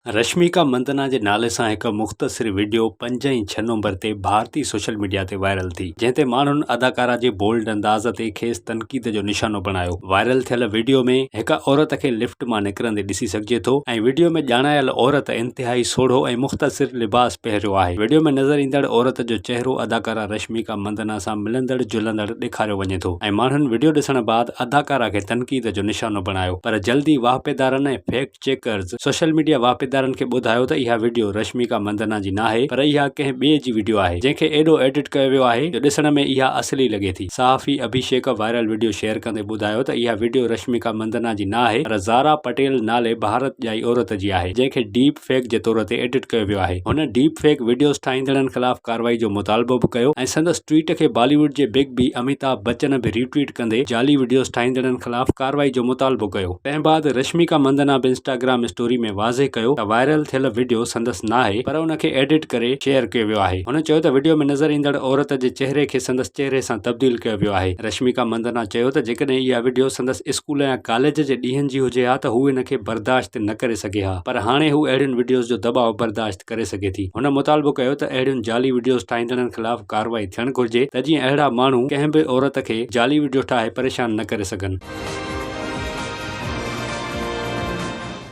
رشميڪا مندنا جي نالي سان هڪ مختصر وڊيو پنج ۽ ڇهه نومبر تي ڀارتي سوشل ميڊيا تي وائرل ٿي، جنهن تي ماڻهن اداڪارا جي بولڊ انداز تي کيس تنقيد جو نشانو بڻايو. وائرل ٿيل وڊيو ۾ هڪ عورت کي لفٽ مان نڪرندي ڏسي سگهجي ٿو ۽ وڊيو ۾ ڄاڻايل عورت انتهائي سوڙهو ۽ مختصر لباس پهريو آهي. وڊيو ۾ نظر ايندڙ عورت جو چهرو اداڪارا رشميڪا مندنا سان ملندڙ جلندڙ ڏيکاريو وڃي ٿو ۽ ماڻهن وڊيو ڏسڻ بعد اداڪارا کي تنقيد جو نشانو بڻايو پر جلدي واهپيدارن ۽ فيڪٽ چيڪرز سوشل ميڊيا واهپيدارن کي ٻڌايو ته اها وڊيو رشميڪا مندنا جي ناهي پر اها ڪنهن ٻئي جي وڊيو آهي جنهن کي ايڏو ايڊٽ ڪيو ويو آهي جو ڏسڻ ۾ اها اصلي لڳي ٿي. صحافي اڀيشيڪ وائرل وڊيو شيئر ڪندي ٻڌايو ته اها وڊيو رشميڪا مندنا جي ناهي پر زارا پٽيل نالي ڀارت ڄائي عورت جي آهي جنهن کي ڊيپ فيڪ جي طور تي ايڊٽ ڪيو ويو آهي. هن ڊيپ فيڪ وڊيوز ٺاهيندڙن خلاف ڪارروائي جو مطالبو به ڪيو ۽ سندس ٽوئيٽ کي بالي ووڊ جي بگ بي اميتاڀ بچن به ري ٽوئيٽ ڪندي جعلي وڊيوز ٺاهيندڙن خلاف ڪارروائي جو مطالبو ڪيو. تنهن بعد رشميڪا مندنا به انسٽاگرام اسٽوري ۾ واضح ڪيو ته وائرل ٿيل وڊيو سندس ناهي پر ان کي ايڊٽ ڪري شيئر ڪيو ويو آهي. هن چيو ته وڊيو ۾ نظر ايندڙ عورت جي چهري کي سندس چهري سان تبديل ڪيو ويو آهي. رشميڪا مندنا چيو ته جيڪڏهن اها وڊيو سندس اسڪول يا ڪاليج جي ڏينهن جي هجي ها ته هو ان کي برداشت نه ڪري سگهي ها پر هاڻي هو اهڙين وڊيوز جو دٻاء برداشت ڪري سگهي ٿي. هن مطالبو ڪيو ته اهڙين جعلي وڊيوز ٺاهيندڙن خلاف ڪارروائي ٿيڻ گهرجي ته جيئن اهڙا ماڻهو ڪنهن به عورت کي جعلي وڊيو ٺاهي پريشان نه ڪري سگهن.